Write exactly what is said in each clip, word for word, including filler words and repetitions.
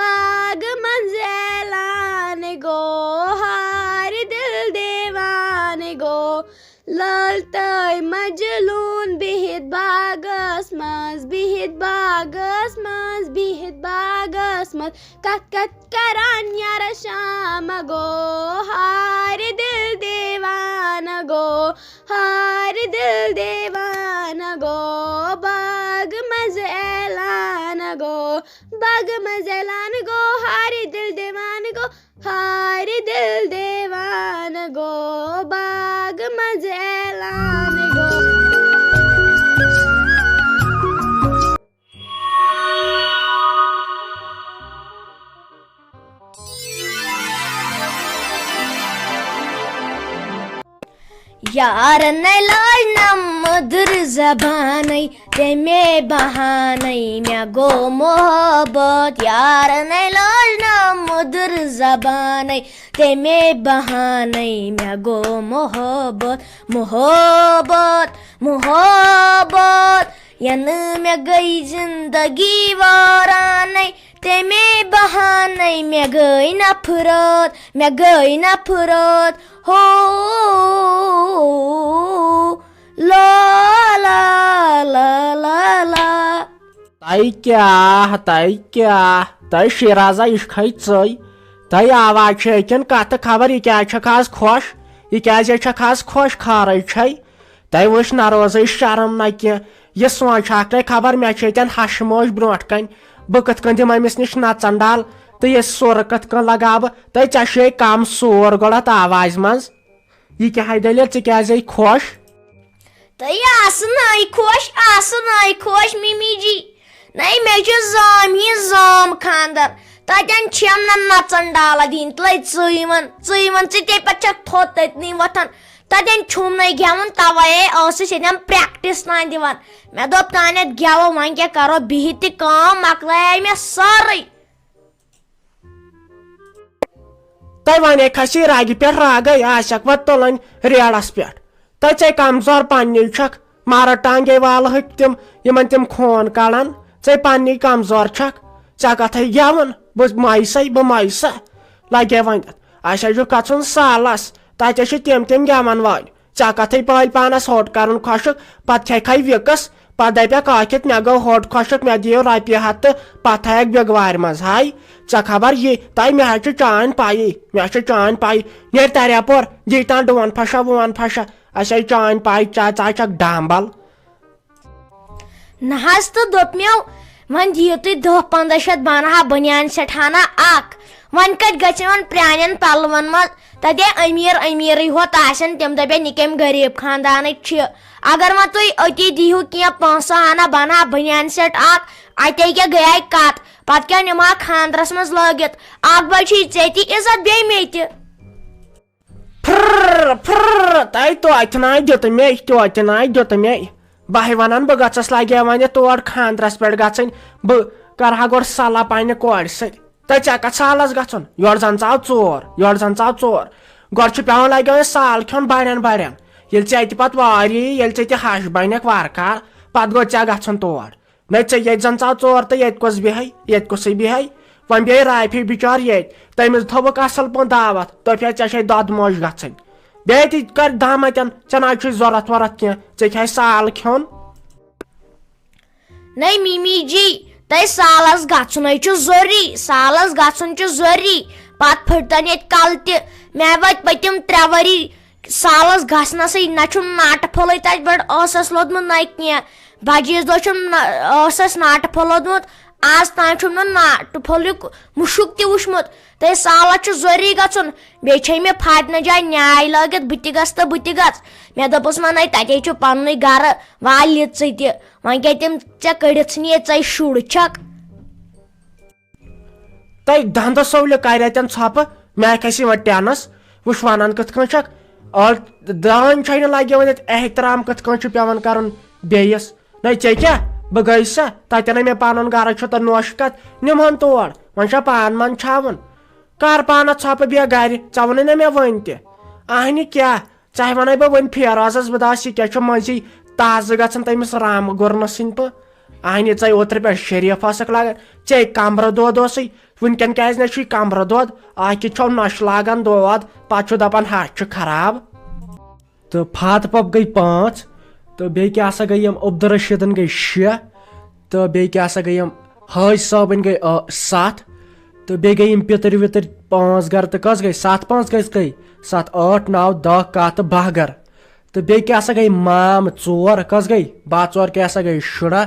باغ منٛز اعلان گوٚو، ہارِ دِل دیوان گوٚو۔ لال تہٕ مجنون بِہِتھ باغس منٛز، بِہِتھ باغس منٛز، بِہِتھ باغس منٛز۔ کتھ کتھ کران یارا شام گوٚو، ہارِ دِل دیوان گوٚو، ہارِ دِل دیوان گوٚو۔ باغ منٛز اعلان گوٚو، باغ منٛز اعلان گوٚو، ہارِ دِل دیوان گوٚو، ہارِ دِل دیوان گوٚو، باغ منٛز اعلان گوٚو۔ یارن لاج نہ مٔدٕر زبانٕے، تَمے بہانَے مےٚ گوٚو محبت۔ یارن لاج نہ مٔدٕر زبانَے، تَمے بہانَے مےٚ گوٚو محبت۔ محبت، محبت، ینہٕ مےٚ گٔے زندگی وارانَے، تَمے بہانَے مےٚ گٔے نفرت، مےٚ گٔے نفرت۔ ہو، لا، لا، لا، لا، لا۔ تۄہہِ کیٛاہ، تۄہہِ کیٛاہ، تۄہہِ شیرازا، یہِ چھُکھے ژٕے۔ تۄہہِ آواز چھِ أکِن کتھٕ خبر، یہِ کیٛازِ چھکھ آز خۄش؟ یہِ کیٛازِ چھکھ آز خۄش خارٕے چھے؟ تۄہہِ وٕچھ نہ روزے شرم نہ کینٛہہ۔ یہِ سونٛچ ہاکھ نے خبر مےٚ چھِ ییٚتٮ۪ن ہشہِ موج برونٛٹھ کنہِ، بہٕ کِتھ کٔنۍ دِمہٕ أمِس نِش نژن ڈال تہٕ یہِ سُر کِتھ کٔنۍ لگاو بہٕ؟ تہٕ ژےٚ چھُے کم سور گۄڈٕ اتھ آوازِ منٛز۔ یہِ کیٛاہ ہے دٔلیٖل، ژٕ کیٛازِ آے خۄش؟ تہٕ یہِ آسہٕ نَے خۄش، آسہٕ نَے خۄش مِمی جی۔ نَے، مےٚ چھُ زام ہی زام خانٛدر۔ تَتٮ۪ن چھَم نہ نَژن ڈالہ دِنۍ۔ تُلے ژٕے وَن، ژٕے وَن، ژٕ تے پَتہٕ چھَکھ تھوٚد تٔتنٕے وۄتھان۔ تَتٮ۪ن چھُم نَے گٮ۪وُن، تَوَے ٲسٕس ییٚتٮ۪ن practice تام دِوان۔ مےٚ دوٚپ، تانٮ۪تھ گٮ۪وو، وۄنۍ کیٛاہ کَرو، بِہِتھ تہِ کٲم مۄکلایے مےٚ سٲرٕے۔ تۄہہِ ونے کھسی راگہِ پٮ۪ٹھ راگے، آسٮ۪کھ وۄنۍ تُلٕنۍ ریڑس پٮ۪ٹھ۔ تۄہہِ ژے کمزور پننی چھکھ، مارٕ ٹانگے والہٕ ہٕکۍ تِم، یِمن تِم خوٗن کڑان۔ ژے پننی کمزور چھکھ، ژےٚ کتھے گٮ۪وُن، بہٕ مایسے، بہٕ مایسا۔ لگے وۄنۍ تتھ، اسہِ حظ چھُ گژھُن سالس، تتہِ چھِ تِم تِم گٮ۪ون وٲلۍ۔ ژےٚ کتھے پٲلۍ پانس ہوٚٹ کرُن خۄشک، پتہٕ کھیکھے وِکس، پتہٕ دپیکھ ٲکھِتھ، مےٚ گوٚو ہوٚٹ خۄشک، مےٚ دِیِو رۄپیہِ ہتھ تہٕ پتہٕ تھایکھ بٮ۪گوارِ منٛز۔ ہاے، ژےٚ خبر یی، تۄہہِ مےٚ حظ چھِ چانۍ پَیی، مےٚ چھِ چانۍ پَیی۔ نیرِ تریپور، یی تام ڈون پھشا وون پھشا، اسہِ حظ چانۍ پَے، ژےٚ ژےٚ چھکھ ڈامبل۔ نہ حظ، تہٕ دوٚپ مےٚ، وۄنۍ دِیِو تُہۍ دَہ پنٛداہ شیٚتھ، بہٕ اَنہٕ ہا بٔنیان سٮ۪ٹ ہنا اکھ۔ وۄنۍ کتہِ گژھِ یِمن پرٛانٮ۪ن پلون منٛز؟ تتے أمیٖر أمیٖرٕے ہوت آسن، تِم دپن، یہِ کمہِ غریٖب خاندانٕکۍ چھِ۔ اگر وۄنۍ تُہۍ أتی دِیہِو کینٛہہ پونٛسہٕ ہنا، بہٕ انہٕ ہا بٔنیان سٮ۪ٹ اکھ، اتے کیٛاہ گٔیے کتھ؟ پتہٕ کیٛاہ نِمہٕ ہا خاندرس منٛز لٲگِتھ؟ اکھ بچی ژےٚ تہِ عزت، بیٚیہِ مےٚ تہِ۔ پھر، پھر، تۄہہِ توتہِ ناے دیُت مےٚ، توتہِ ناے دیُت مےٚ۔ بہٕ ہے ونان، بہٕ گژھس لگے وۄنۍ تور خاندرس پٮ۪ٹھ گژھٕنۍ، بہٕ کرٕ ہا گۄڈٕ صلاح پننہِ کورِ سۭتۍ۔ تہٕ ژےٚ کتھ سالس گژھُن؟ یورٕ زن ژاو ژور، یورٕ زن ژاو ژور۔ گۄڈٕ چھُ پٮ۪وان لگہِ وۄنۍ سال کھیوٚن بڑٮ۪ن بڑٮ۪ن۔ ییٚلہِ ژےٚ تہِ پتہٕ وارِ یی، ییٚلہِ ژےٚ تہِ ہش بنکھ وارٕ کارٕ، پتہٕ گوٚو ژےٚ گژھُن تور۔ نہ، ژےٚ ییٚتہِ زن ژاو ژور تہٕ ییٚتہِ کُس بیہے، ییٚتہِ کُسٕے بیہے؟ وۄنۍ بیہے رافی بچار ییٚتہِ، تٔمِس تھوٚوُکھ اصل پٲٹھۍ دعوت، دوٚپیس ژےٚ چھے دۄدٕ موج گژھٕنۍ۔ بیٚیہِ تہِ کر دامتن، ژےٚ نہ حظ چھُے ضروٗرت وۄرتھ کینٛہہ، ژےٚ چھے سال کھیوٚن۔ نَے مِمی جی، تۄہہِ سالس گژھُن ہے چھُ ضروٗری، سالس گژھُن چھُ ضروٗری۔ پتہٕ پھٕٹتن ییٚتہِ کلہٕ تہِ۔ مےٚ وٲتۍ پٔتِم ترٛےٚ ؤری سالس گژھنسٕے، نہ چھُم ناٹہٕ پھوٚلٕے تتہِ پٮ۪ٹھ ٲسس لوٚدمُت نہ کینٛہہ۔ بجہِ عیٖذ دۄہ چھُم نہ-، ٲسس ناٹہٕ پھوٚل لوٚدمُت، آز تام چھُم نہٕ ناٹہٕ پھوٚلیُک مُشُک تہِ وُچھمُت۔ تہٕ سالس چھُ ضروٗری گژھُن۔ بیٚیہِ چھے مےٚ فاطمہ جان نیٛاے لٲگِتھ، بہٕ تہِ گژھٕ تہٕ بہٕ تہِ گژھٕ۔ مےٚ دوٚپُس، وۄنۍ ہے تَتے چھُ پَننُے گرٕ، وال یہِ ژٕ تہِ۔ وۄنۍ کیٛاہ تِم ژےٚ کٔڑِتھ ژھٕنہِ ژَے شُر چھَکھ؟ تۄہہِ دَنٛدٕ سولہِ کَرِ اَتٮ۪ن ژھۄپہٕ، مےٚ کھسہِ وۄنۍ ٹٮ۪نَس۔ وٕچھ وَنان کِتھ کٔنۍ چھَکھ، آ، دان چھَے نہٕ لَگہِ وۄنۍ اَتہِ احترام کِتھ کٔنۍ چھُ پٮ۪وان کَرُن بیٚیِس۔ نَے ژےٚ کیٛاہ؟ بہٕ گٔیَس سا؟ تَتٮ۪ن ہے مےٚ پَنُن گَرٕ چھُ تہٕ نوٚش کَتھ، نِمہَن تور۔ وۄنۍ چھا پان مان چھاوُن؟ کر پانس ژھۄپہٕ بیٚیہِ گرِ، ژےٚ ووٚنُے نہ مےٚ وٕنۍ تہِ۔ اہنہِ کیٛاہ، ژےٚ ونے بہٕ وٕنۍ فیروزس، بہٕ دپس یہِ کیٛاہ چھُ مٔنٛزی تازٕ گژھان تٔمِس رام گُرنہٕ سٕنٛدۍ پٲٹھۍ۔ اہنہِ ژےٚ اوترٕ پٮ۪ٹھ شریف ٲسکھ لگان، ژےٚ کمرٕ دود اوسُے، وٕنکٮ۪ن کیٛازِ نہ چھُے کمرٕ دود؟ اَکہِ چھو نۄشہِ لاگان دود، پتہٕ چھُ دپان ہش چھُ خراب۔ تہٕ فاتہٕ پۄپھ گٔے پانٛژھ، تہٕ بیٚیہِ کیٛاہ سا گٔے یِم عبدالرشیدن گٔے شےٚ، تہٕ بیٚیہِ کیٛاہ سا گٔے یِم حٲج صٲبٕنۍ گٔے، آ، ستھ، تہٕ بیٚیہِ گٔے یِم پِتٕرۍ وِتٕرۍ پانٛژھ گرٕ، تہٕ کٔژ گٔے؟ ستھ پانٛژھ کٔژ گٔے؟ ستھ، ٲٹھ، نو، دہ، کاہ تہٕ باہ گرٕ۔ تہٕ بیٚیہِ کیٛاہ سا گٔے مام ژور، کٔژ گٔے؟ باہ ژور کیٛاہ سا گٔے؟ شُراہ۔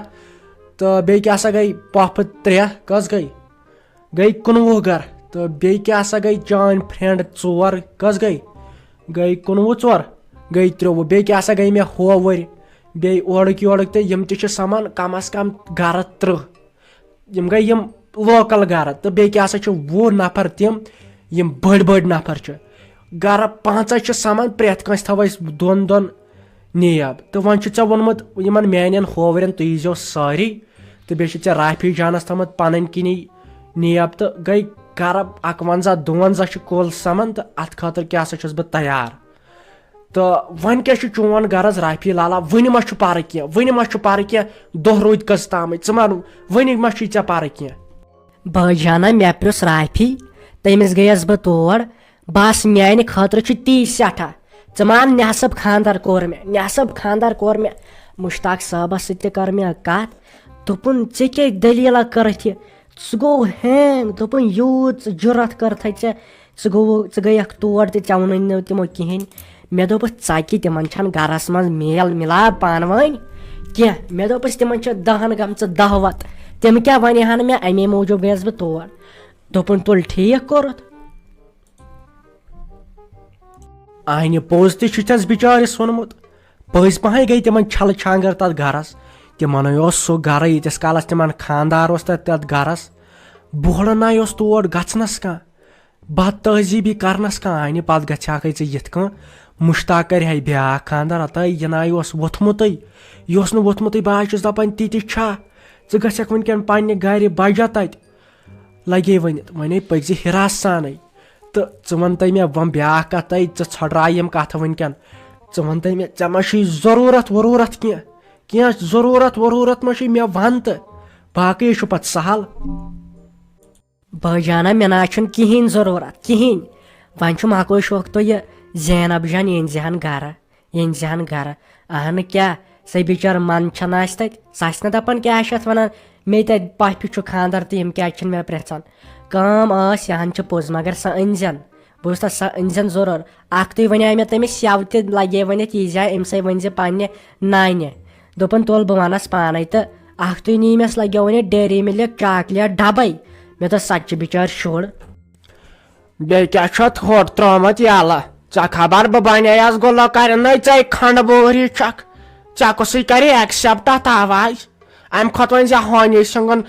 تہٕ بیٚیہِ کیٛاہ سا گٔے پۄپھٕ ترٛےٚ، کٔژ گٔے؟ گٔے کُنوُہ گرٕ۔ تہٕ بیٚیہِ کیٛاہ سا گٔے چٲنۍ فرینڈ ژور، کٔژ گٔے؟ گٔے کُنوُہ ژور، گٔے ترٛوٚوُہ۔ بیٚیہِ کیٛاہ سا گٔے مےٚ ہووٕرۍ، بیٚیہِ اورٕکۍ یورٕکۍ، تہٕ یِم تہِ چھِ سَمان کم از کم گرٕ ترٕٛہ۔ یِم گٔے یِم لوکل گرٕ، تہٕ بیٚیہِ کیٛاہ سا چھِ وُہ نفر تِم، یِم بٔڑۍ بٔڑۍ نفر چھِ۔ گرٕ پنٛژاہ چھِ سَمان، پرٛٮ۪تھ کٲنٛسہِ تھاوو أسۍ دۄن دۄن نیب۔ تہٕ وۄنۍ چھُ ژےٚ ووٚنمُت یِمن میانٮ۪ن ہوورٮ۪ن، تُہۍ ییٖزیو سٲری۔ تہٕ بیٚیہِ چھُ ژےٚ رافی جانس تھٲومٕژ پنٕنۍ کِنی نیب، تہٕ گٔے گرٕ اکونزہ دُونزہ چھِ کُل سَمان، تہٕ اتھ خٲطرٕ کیٛاہ سا چھُس بہٕ تیار۔ تہٕ وۄنۍ کیٛاہ چھُ چون غرض رافی لالا؟ وٕنہِ ما چھُ پرٕ کینٛہہ؟ وٕنہِ ما چھُ پرٕ کینٛہہ؟ دۄہ روٗدۍ کٔژ تامٕے؟ ژٕ ما، وٕنہِ ما چھُے ژےٚ پرٕ کینٛہہ؟ بٲے جانا، مےٚ پرٛژھ رافی، تٔمِس گٔیَس بہٕ تور۔ بس، میانہِ خٲطرٕ چھُ تی سٮ۪ٹھاہ۔ ژٕ مان، نصب خاندر کوٚر مےٚ، نصب خاندر کوٚر مےٚ۔ مشتاق صٲبس سۭتۍ تہِ کٔر مےٚ کتھ۔ دوٚپُن، "ژےٚ کیٛاہ دٔلیٖلہ کٔرتھ یہِ؟ ژٕ گوٚو ہینگ؟" دوٚپُن، "یوٗت ژٕ جُرتھ کٔرتھے ژےٚ، ژٕ گوٚو، ژٕ گٔیکھ تور تہٕ ژےٚ ووٚنُے نہٕ تِمو کِہینۍ۔" مےٚ دوٚپُس، "ژکہِ، تِمن چھنہٕ گرس منٛز میل مِلاپ پانہٕ ؤنۍ کینٛہہ۔" مےٚ دوٚپُس، "تِمن چھِ دہن گٔمژٕ دعوت، تِم کیٛاہ ونہِ ہن مےٚ؟" امی موٗجوٗب گٔیس بہٕ تور۔ دوٚپُن، "تُل، ٹھیٖک کوٚرُتھ۔" آہنہِ پوٚز تہِ چھُ تس بِچارِس ووٚنمُت۔ پٔزۍ پہن گٔے تِمن چھلہٕ چھانگر تتھ گرس۔ تِمن اوس سُہ گرٕ، ییٖتِس کالس تِمن خاندار اوس تتھ، تتھ گرس۔ بوڑٕ ناے اوس تور گژھنس کانٛہہ، بد تہذیٖبی کرنس کانٛہہ۔ آہنہِ پتہٕ گژھِ ہاکھے ژےٚ یِتھ کٔنۍ مشتاق کرِ ہاے بیٛاکھ خاندر، ہتا یہِ ناے اوس ووٚتھمُتٕے، یہِ اوس نہٕ ووٚتھمُتٕے۔ بہٕ حظ چھُس دپان، تہِ تہِ چھا؟ ژٕ گژھکھ وٕنکٮ۪ن پننہِ گرِ بجا تتہِ۔ لگے ؤنِتھ، وۄنۍ پٔکۍ زِ ہراس سانٕے۔ تہٕ ژٕ وَن تہٕ مےٚ، وۄنۍ بیٛاکھ کَتھ تہٕ، ژٕ ژھۄٹراے یِم کَتھٕ وٕنکٮ۪ن۔ ژٕ وَن تہٕ مےٚ، ژےٚ ما چھُے ضروٗرت وروٗرت کینٛہہ؟ کینٛہہ ضروٗرت وروٗرت ما چھُے، مےٚ وَن تہٕ۔ باقٕے چھُ پَتہٕ سہل۔ بٲے جانا، مےٚ نہ حظ چھُنہٕ کِہیٖنۍ ضروٗرت، کِہیٖنۍ۔ وۄنۍ چھُ مۄکلو شوق تہٕ یہِ زینب جان یِہِنٛزِ ہن گرٕ۔ یِہِنٛزِ ہن گرٕ۔ اہنہٕ کیٛاہ، سۄ بِچٲر من چھَنہٕ اَسہِ تَتہِ۔ سۄ آسہِ نہٕ دَپان کیٛاہ چھِ اَتھ وَنان، مے تَتہِ پۄپھِ چھُ خانٛدر تہٕ یِم کیٛازِ چھِنہٕ مےٚ پرٛژھان۔ کٲم ٲس، یہِ ہن چھِ پوٚز، مگر سۄ أنۍزٮ۪ن۔ بہٕ چھُس تَتھ سۄ أنۍزٮ۪ن ضروٗر۔ اَکھ تُہۍ وَنیٛاے مےٚ تٔمِس سیٚو تہِ لَگے ؤنِتھ، یہِ زِ أمۍ سٕے ؤنۍ زِ پنٛنہِ نانہِ۔ دوٚپُن، "تُل، بہٕ وَنَس پانَے۔" تہٕ اَکھ تُہۍ نی مےٚ، سُہ لَگیو وۄنۍ ڈیری مِلِک چاکلیٹ ڈَبَے۔ مےٚ دوٚپ، "سۄ تہِ چھِ بِچٲر شُر۔" بیٚیہِ کیٛاہ چھُ اَتھ ہوٚٹ ترٛوومُت یَلہٕ؟ ژےٚ خبر بہٕ بَنییَس گُلہٕ کَرِ نَے ژَے کھنٛڈ بوٗری چھَکھ۔ ژےٚ کُسٕے کَرِ accept اَتھ آواز؟ اَمہِ کھۄتہٕ وۄنۍ زِ ہونی سُنٛگُن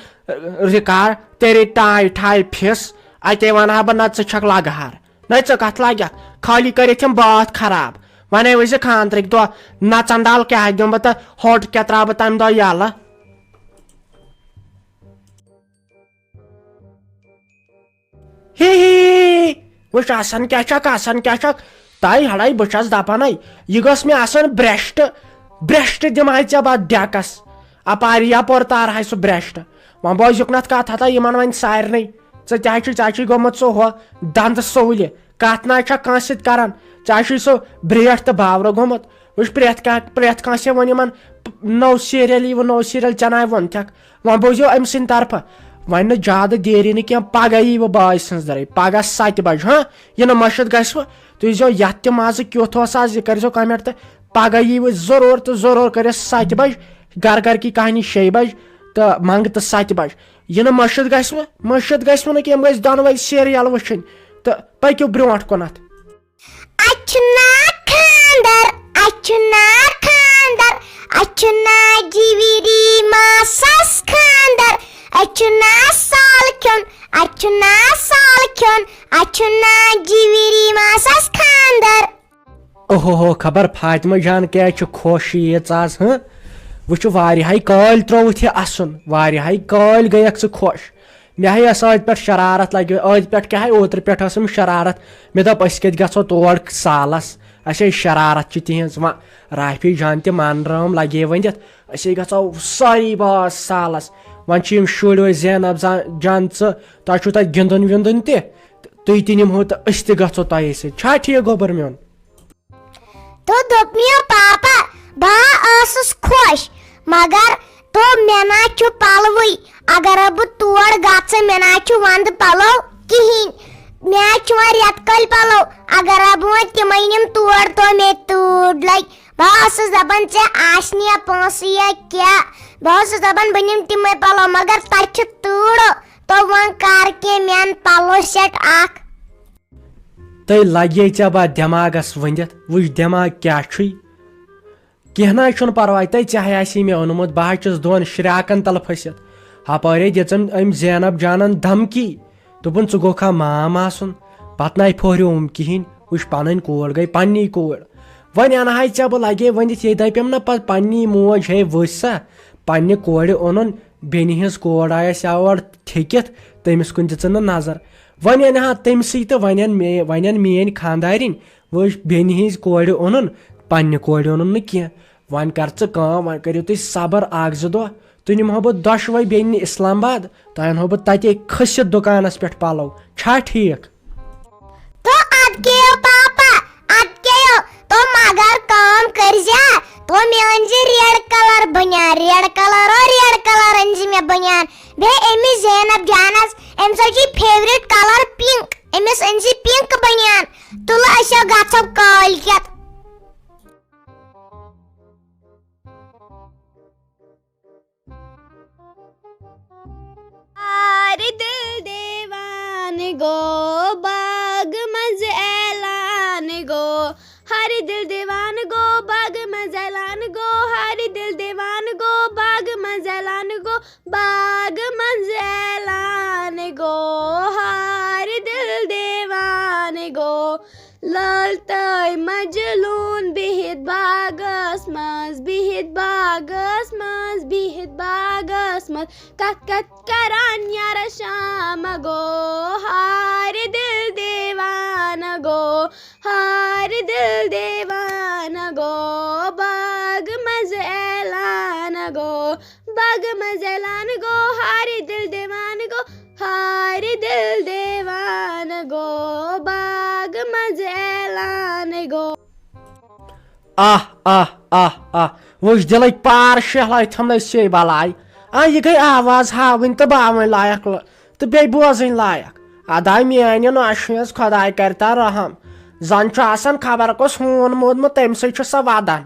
رِکارڈ، تیری ٹاے ٹھاے پھِس، اَتے وَنہٕ ہا بہٕ نہ ژٕ چھَکھ لَگہٕ ہار۔ نَے ژٕ کَتھ لَگَکھ؟ خٲلی کٔرِتھ یِم بٲتھ خراب۔ وَنے وۄنۍ زِ خانٛدرٕکۍ دۄہ نَژَن ڈَل کیٛاہ دِمہٕ بہٕ تہٕ ہوٚٹ کیٛاہ ترٛاوٕ بہٕ تَمہِ دۄہ یَلہٕ؟ ہی ہی ہی ہی۔ وٕچھ، آسان کیٛاہ چھکھ، آسان کیٛاہ چھکھ۔ تاے ہڑاے، بہٕ چھَس دَپانَے، یہِ گٔژھ مےٚ آسٕنۍ برٛٮ۪شٹ، برٛٮ۪شٹ دِمہٕ ہا ژےٚ بہٕ ڈٮ۪کَس۔ اَپارِ یَپور تارٕ ہا سُہ برٛٮ۪شٹ۔ وۄنۍ بوز یُکنَتھ کَتھ ہَتا یِمَن وۄنۍ سارنٕے۔ ژٕ تہِ ہا چھُے، ژےٚ ہا چھُے گوٚمُت سُہ ہُہ دَنٛدٕ سُوٕلہِ۔ کَتھ نہ چھَکھ کٲنٛسہِ سۭتۍ کَران۔ ژےٚ ہا چھُے سُہ برٛیٹھ تہٕ باورٕ گوٚمُت۔ وٕچھ، پرٛٮ۪تھ کانٛہہ، پرٛٮ۪تھ کانٛسہِ وَنہِ یِمَن، پ-، نٔو serial یی وۄنۍ، نٔو serial ژےٚ ناے ووٚنتھَکھ۔ وۄنۍ بوٗزِو أمۍ سٕنٛدِ طرفہٕ، وۄنۍ نہٕ زیادٕ دیری نہٕ کینٛہہ، پگاہ یی وۄنۍ بٲے سٕنٛز دَرٕے، پگاہ سَتہِ بجہِ، ہاں؟ یہِ نہٕ مٔشِتھ گژھِ وۄنۍ، تُہۍ ییٖزیو یَتھ تہِ مَزٕ کیُتھ اوس آز، یہِ کٔرۍزیو comment تہٕ پگاہ یی وۄنۍ ضروٗر تہٕ ضروٗر کٔرِو سَتہِ بجہِ، گَرٕ گَرٕ کی کہانی شیٚیہِ بجہِ تہٕ منٛگ تہٕ سَتہِ بجہِ۔ یہِ نہٕ مٔشِتھ گژھِ وۄنۍ، مٔشِتھ گژھِ وۄنۍ نہٕ کینٛہہ، یِم گٔژھۍ دۄنوَے serial وٕچھِنۍ تہٕ پٔکِو برٛونٛٹھ کُنَتھ۔ اَتہِ چھُ ناو خانٛدر، اَتہِ چھُ ناو خانٛدر، اَتہِ چھُ ناو جِوِری ماسَس خانٛدر، اَتہِ چھُ ناو سال کھیوٚن، اَتہِ چھُ ناو سال کھیوٚن، اَتہِ چھُ ناو جِوِری ماسَس خانٛدر۔ اوہو ہو، خبر فاطمہ جان کیٛازِ چھِ خۄش ییٖژ آز، ہہ؟ وٕچھِو، واریاہَے کٲلۍ ترٛووُتھ یہِ اَسُن، واریاہَے کٲلۍ گٔیَکھ ژٕ خۄش۔ مےٚ ہے ٲس أتھۍ پٮ۪ٹھ شرارت لگے، أتھۍ پٮ۪ٹھ کیٛاہ ہے اوترٕ پٮ۪ٹھ ٲسٕم شرارت۔ مےٚ دوٚپ، أسۍ کتہِ گژھو تور سالس، اَسہِ ہے شرارت چھِ تِہنٛز۔ وۄنۍ رافی جان تہِ مانرٲوٕم لگے ؤنِتھ، أسۍ ہے گژھو سٲری باز سالس۔ وۄنۍ چھِ یِم شُرۍ وٲلۍ زینب زا-، جان ژٕ، تۄہہِ چھُو تَتہِ گِنٛدُن وِنٛدُن تہِ، تُہۍ تہِ نِمہو تہٕ أسۍ تہِ گژھو تۄہے سۭتۍ۔ چھا ٹھیٖک گوٚبُر میون؟ تو دوٚپ مےٚ پاپا، بہٕ ہا ٲسٕس خۄش، مگر تو مےٚ نہ چھُ پلوٕے۔ اگر بہٕ تور گژھٕ، مےٚ نہ چھُ ونٛدٕ پلو کِہیٖنۍ۔ مےٚ حظ چھُ وۄنۍ رٮ۪تہٕ کٲلۍ پلو۔ اگر بہٕ وۄنۍ تِمے نِم تور، تو مےٚ تۭر لگہِ۔ بہٕ ٲسٕس دپان، ژےٚ آسہِ نہٕ یا پونٛسہٕ یا کیٛاہ۔ بہٕ ٲسٕس دپان، بہٕ نِمہٕ تِمے پلو، مگر تتہِ چھِ تۭر۔ تو وۄنۍ کر کینٛہہ، مےٚ اَن پلو سیٹ اکھ۔ تہٕ لگے ژےٚ با دٮ۪ماغس ؤنِتھ، وٕچھ دٮ۪ماغ کیٛاہ چھُے۔ کینٛہہ نہ حظ چھُنہٕ پرواے، تہٕ ژےٚ ہَے آسی مےٚ اوٚنمُت، بہٕ حظ چھُس دۄن شرٛاکن تل پھٔسِتھ۔ ہپٲرے دِژٕم أمۍ زینب جانن دھمکی، دوٚپُن، "ژٕ گوٚکھا مام آسُن؟" پتہٕ نَے پھوریوم کِہیٖنۍ، وٕچھ پنٕنۍ کوٗر گٔے پننی کوٗر۔ وۄنۍ انہٕ ہاے ژےٚ بہٕ لگے ؤنِتھ، یے دپیم نہ پتہٕ پننی موج، "ہے ؤسۍ سا، پننہِ کورِ اوٚنُن بیٚنہِ ہٕنٛز کور آیس یور تھیٚکِتھ، تٔمِس کُن دِژٕن نہٕ نظر۔" وۄنۍ انہٕ ہا تٔمۍ سٕے تہٕ وۄنۍ ان مے-، وۄنۍ ان میٲنۍ خانٛدارِنۍ، وٕچھ، بیٚنہِ ہٕنٛزِ کورِ اوٚنُن، پننہِ کورِ اوٚنُن نہٕ کینٛہہ۔ وۄنۍ کر ژٕ کٲم، وۄنۍ کٔرِو تُہۍ صبر اکھ زٕ دۄہ، تُہۍ نِمہو بہٕ دۄشوے بیٚنہِ اسلام آباد، تۄہہِ انہو بہٕ تتے کھٔسِتھ دُکانس پٮ۪ٹھ پلو۔ چھا ٹھیٖک؟ تو ادٕ کیو پاپا، ادٕ کیو، تو مگر کٲم کٔرزِ، تو مےٚ أنزِ ریڈ کلر بنیان، ریڈ کلر، او ریڈ کلر أنزِ مےٚ بنیان۔ بیٚیہِ أمِس زینب جانس، أمۍ سٕنٛز چھِ فیورٹ کلر پِنک، أمِس أنزِ پِنک بنیان۔ تُلہٕ أسۍ گژھو کٲلۍ کٮ۪تھ۔ ہارِ دِل دیوانہٕ گوٚو، باغہٕ منٛز اعلان گوٚو۔ ہارِ دِل دیوانہٕ گوٚو، باغہٕ منٛز اعلان گوٚو۔ ہارِ دِل دیوانہٕ گوٚو، باغہٕ منٛز اعلان گوٚو۔ باغہٕ منٛز اعلان گوٚو، ہارِ دِل دیوانہٕ گوٚو۔ لال تہٕ مجنون بِہِتھ باغس منٛز، بِہِتھ باغس منٛز، بِہِتھ باغس منٛز۔ کتھ کتھ کران یارا شام گوٚو، ہارِ دِل دیوانہٕ گوٚو، ہارِ دِل دیوانہٕ گوٚو۔ باغہٕ منٛز اعلان گوٚو، باغہٕ منٛز اعلان گوٚو، ہارِ دِل دیوانہٕ گوٚو، ہارِ دِل دیوانہٕ گوٚو، باغہٕ منٛز اعلان گوٚو۔ آہ، آہ، آہ، آہ۔ وٕچھ دِلٕکۍ پار شیہلٲوِتھ تھٲومٕژ سے بلاے۔ آ، یہِ گٔے آواز ہاوٕنۍ تہٕ باوٕنۍ لایق لہٕ-، تہٕ بیٚیہِ بوزٕنۍ لایق۔ ادا میانہِ نۄشہِ ہٕنٛز خۄداے کرِ تا رحم۔ زن چھُ آسان خبر کُس ہوٗن موٗدمُت، تٔمۍ سٕے چھُ سۄ ودان۔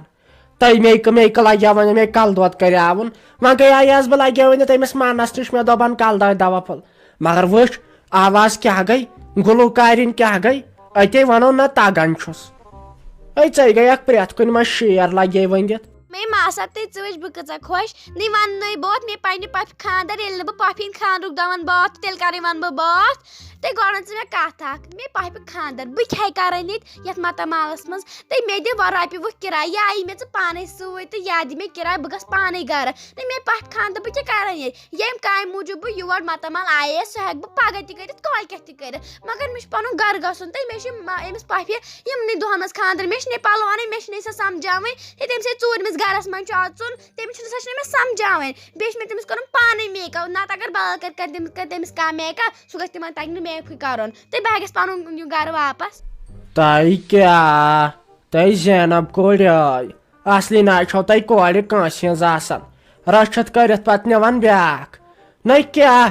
تہٕ مے کہٕ-، مے کہٕ لگیو وۄنۍ، مے کلہٕ دود کریاوُن۔ وۄنۍ گٔیایس بہٕ، لگیو وۄنۍ تٔمِس منس نِش، مےٚ دوٚپن کلہٕ دادِ دوا پھوٚل۔ مگر وٕچھ، آواز کیٛاہ گٔے، گلوکارِنۍ کیٛاہ گٔے، أتے ونو نہ تگان چھُس۔ ہے، ژے گٔیکھ پرٛٮ۪تھ کُنہِ منٛز شیر لگے ؤنِتھ۔ مے ماسا تہٕ ژٕ وٕچھ بہٕ کۭژاہ خۄش، نٔے وننَے بہٕ اوت مے پننہِ پۄپھِ خانٛدر، ییٚلہِ نہٕ بہٕ پۄپھِ ہِنٛدۍ خانٛدرُک دَوان بہٕ اوت، تیٚلہِ کَرٕے وَنہٕ بہٕ بہٕ اوت۔ تہٕ گۄڈٕ وَن ژٕ مےٚ کَتھ اَکھ، مے پۄپھِ خانٛدر بہٕ کیٛاہ کَرَے ییٚتہِ یَتھ ماتامالَس منٛز؟ تہٕ مےٚ دِ وۄنۍ رۄپیہِ وُہ کِراے، یا یی مےٚ ژٕ پانَے سۭتۍ تہٕ یا دِ مےٚ کِراے، بہٕ گژھٕ پانَے گَرٕ۔ نہ مے پۄپھِ خانٛدر، بہٕ کیٛاہ کَرَے ییٚتہِ؟ ییٚمہِ کامہِ موٗجوٗب بہٕ یور ماتامال آیے، سُہ ہٮ۪کہٕ بہٕ پَگاہ تہِ کٔرِتھ، کالۍ کٮ۪تھ تہِ کٔرِتھ۔ مگر مےٚ چھُ پَنُن گَرٕ گژھُن تہٕ مےٚ چھِ ما-، أمِس پۄپھِ یِمنٕے دۄہَن منٛز خانٛدر، مےٚ چھِنہٕ پَلو اَنٕنۍ، مےٚ چھِنہٕ سۄ سَمجھاوٕنۍ۔ ہے، تٔمِس ہے ژوٗرمِس گَرَس منٛز چھُ اَژُن، تٔمِس چھُنہٕ، سۄ چھِنہٕ مےٚ سَمجھاوٕنۍ۔ بیٚیہِ چھِ مےٚ تٔمِس کَرُن پانَے make up، نَتہٕ اگر بدل کَرِ کَرِ تٔمِس، کَرِ تٔمِس کانٛہہ make up، سُہ گژھِ تِمَن تَگہِ نہٕ make upٕے کَرُن۔ تہٕ بہٕ گژھٕ پَنُن یہِ گَرٕ واپَس۔ تۄہہِ کیٛاہ؟ تۄہہِ زینب کورِ آے۔ اصلی نہ چھو تۄہہِ کورِ کٲنٛسہِ ہٕنٛز آسان۔ رٔچھِتھ کٔرِتھ پتہٕ نِوان بیٛاکھ۔ نَے کیٛاہ؟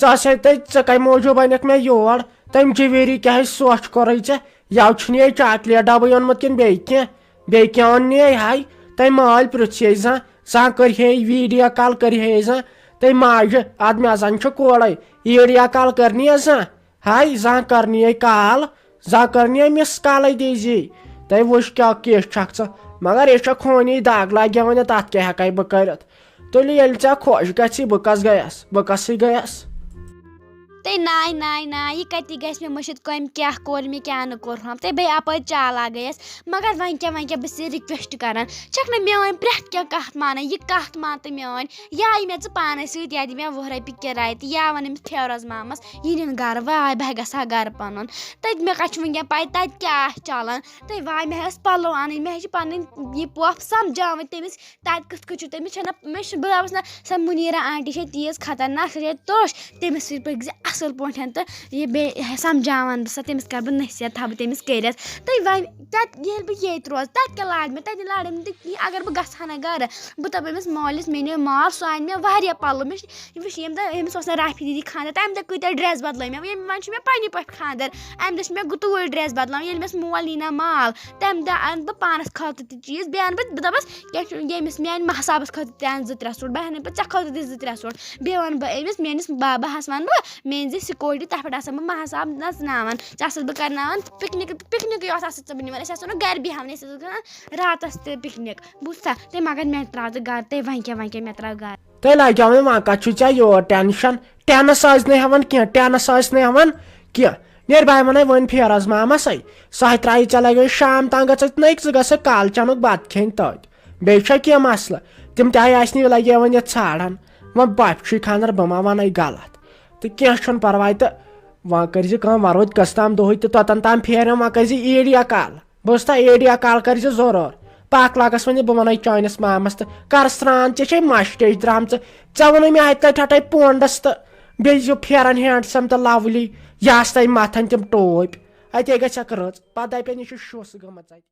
ژٕ آسے تۄہہِ، ژےٚ کَمہِ موٗجوٗب أنِکھ مےٚ یور؟ تٔمۍ جِویری کیٛاہ سۄچھ کوٚرُے ژےٚ؟ یَوٕ چھُنہٕ یہِ چاکلیٹ ڈَبہٕ اوٚنمُت کِنہٕ بیٚیہِ کینٛہہ؟ بیٚیہِ کینٛہہ اوٚن نِیے ہاے؟ تٔمۍ مٲلۍ پرٛژھے زانٛہہ، زانٛہہ کٔرۍ ہے video call، کٔرۍ ہے زانٛہہ تٔمۍ ماجہِ، اَدٕ مےٚ زَن چھُ کورے، video call کٔرنی ٲس زانٛہہ؟ ہاے، زانٛہہ کرنی ہے call، زانٛہہ کرنی ہے miss callٕے دیٖزی۔ تۄہہِ وٕچھ کیٛاہ کِژھ چھکھ ژٕ، مگر یہِ چھےٚ خوٗنی دگ لگے وۄنۍ، تتھ کیٛاہ ہٮ۪کے بہٕ کٔرِتھ؟ تُلہِ ییٚلہِ ژےٚ خۄش گژھی، بہٕ کس گٔیس، بہٕ کسٕے گٔیس؟ تہٕ ناے ناے ناے، یہِ کَتہِ گژھِ مےٚ مٔشِتھ، کٔمۍ کیٛاہ کوٚر مےٚ، کیٛاہ نہٕ کوٚرہم۔ تہٕ بیٚیہِ اَپٲرۍ چالاک گٔیَس۔ مگر وۄنۍ کیٛاہ، وۄنۍ کیٛاہ، بہٕ چھَس یہِ رِکوٮ۪سٹ کَران، چھَکھ نہٕ میٛٲنۍ پرٛٮ۪تھ کینٛہہ کَتھ مانان، یہِ کَتھ مان تہٕ میٛٲنۍ، یا یہِ مےٚ ژٕ پانَے سۭتۍ، یا دِ مےٚ وُہ رۄپیہِ کِراے تہٕ یا وَن أمِس فیروز مامَس یہِ نِن گَرٕ، واے بہٕ ہا گژھٕ ہا گَرٕ پَنُن۔ تَتہِ مےٚ کَتہِ چھُ وٕنکٮ۪ن پَے تَتہِ کیٛاہ آسہِ چَلان۔ تہٕ واے مےٚ ٲس پَلو اَنٕنۍ، مےٚ حظ چھِ پَنٕنۍ یہِ پۄپھ سَمجھاوٕنۍ تٔمِس تَتہِ کِتھ کٔنۍ چھُ، تٔمِس چھَنہٕ، مےٚ چھِ، بہٕ دَپَس نہ، سۄ مُنیٖرا آنٹی چھےٚ تیٖژ خطرناک، سۄ چھےٚ تُرٛش، تٔمِس سۭتۍ پٔکۍ زِ اَصٕل پٲٹھۍ تہٕ یہِ بیٚیہِ سَمجھاوان بہٕ سۄ، تٔمِس کَرٕ بہٕ نصیحت، تھاوٕ بہٕ تٔمِس کٔرِتھ۔ تہٕ وۄنۍ تَتہِ ییٚلہِ بہٕ ییٚتہِ روزٕ، تَتہِ کیٛاہ لاڑِ مےٚ، تَتہِ لاڑِ مےٚ تہِ کِہیٖنۍ۔ اگر بہٕ گژھٕ ہا نہ گَرٕ، بہٕ دَپہٕ أمِس مٲلِس، مےٚ نِیو مال، سُہ اَنہِ مےٚ واریاہ پَلو۔ مےٚ چھِ، یہِ وٕچھ، ییٚمہِ دۄہ أمِس اوس نہ رافی دیدی خانٛدَر، تَمہِ دۄہ کۭتیٛاہ ڈرٛٮ۪س بَدلٲے مےٚ، ییٚمہِ، وۄنۍ چھُ مےٚ پنٛنہِ پٲٹھۍ خانٛدَر، اَمہِ دۄہ چھُ مےٚ گُتوٗل ڈرٛٮ۪س بَدلاوُن، ییٚلہِ مےٚ مول نی نہ مال، تَمہِ دۄہ اَنہٕ بہٕ پانَس خٲطرٕ تہِ چیٖز، بیٚیہِ اَنہٕ بہٕ، بہٕ دَپَس، کیٛاہ چھُ، ییٚمِس میٛانہِ مَحسابَس خٲطرٕ تہِ اَنہٕ زٕ ترٛےٚ سوٗٹ، بہٕ اَنَے پَتہٕ ژےٚ خٲطرٕ تہِ زٕ ترٛےٚ سوٗٹ۔ بیٚیہِ وَنہٕ بہٕ أمِس، میٛٲنِس باباہَس وَنہٕ بہٕ، میٛٲنۍ زِ سِکیورٹی، تَتھ پٮ۪ٹھ آسَن بہٕ مَحساب نَژناوان، ژےٚ آسَس بہٕ کَرناوان پِکنِک، پِکنِکٕے یوت آسَکھ ژٕ بہٕ نِوان، أسۍ آسو نہٕ گَرِ بیٚہوان، أسۍ آسو گژھان راتَس تہِ پِکنِک، بوٗزتھا؟ تہٕ مگر مےٚ ترٛاو ژٕ گَرٕ، تہٕ وۄنۍ کیٛاہ، وۄنۍ کیٛاہ مےٚ ترٛاو گَرٕ۔ تہٕ لَگیو وۄنۍ، وۄنۍ کَتھ چھُے ژےٚ یور ٹٮ۪نشَن؟ ٹٮ۪نَس ٲسۍ نہٕ ہٮ۪وان کینٛہہ، ٹٮ۪نَس ٲسۍ نہٕ ہٮ۪وان کینٛہہ۔ نیرِ بہٕ ہٮ۪مَے وۄنۍ فیروز مامَسٕے، سۄ ہَے ترٛایہِ ژےٚ لَگیو شام تام گژھَکھ نٔکۍ، ژٕ گژھَکھ کالہٕ چَنُک بَتہٕ کھیٚنۍ تٔتۍ۔ بیٚیہِ چھا کینٛہہ مسلہٕ؟ تِم تہِ ہَے آسہِ نہٕ یہِ لَگہِ وۄنۍ یَتھ ژھانٛڈان۔ وۄنۍ بَپہِ چھُے خانٛدَر، بہٕ ما وَنَے غلط؟ تہٕ کینٛہہ چھُنہٕ پَرواے تہٕ وۄنۍ کٔرۍ زِ کٲم، وۄنۍ روٗدۍ قٕسطام دۄہٕے تہٕ توٚتَن تام پھیرٮ۪م، وۄنۍ کٔرۍ زِ عیٖڈ یا کالہٕ۔ بہٕ اوسُس تہ ایڈیا کال کٔرۍ زِ ضروٗر۔ پکھ لاگس وۄنۍ بہٕ ونے چٲنِس مامس تہٕ کر سران، ژےٚ چھے مشٹیج درامژٕ۔ ژےٚ ووٚنُے مےٚ اتہِ تتہِ ہٹے پونڈس تہٕ بیٚیہِ یہِ پھیرن ہینڈسم تہٕ لولی، یہِ آسہٕ تۄہہِ متھن تِم ٹوپۍ۔ اتے گژھکھ رٕژ، پتہٕ دپن یہِ چھِ شُس گٔمٕژ اتہِ۔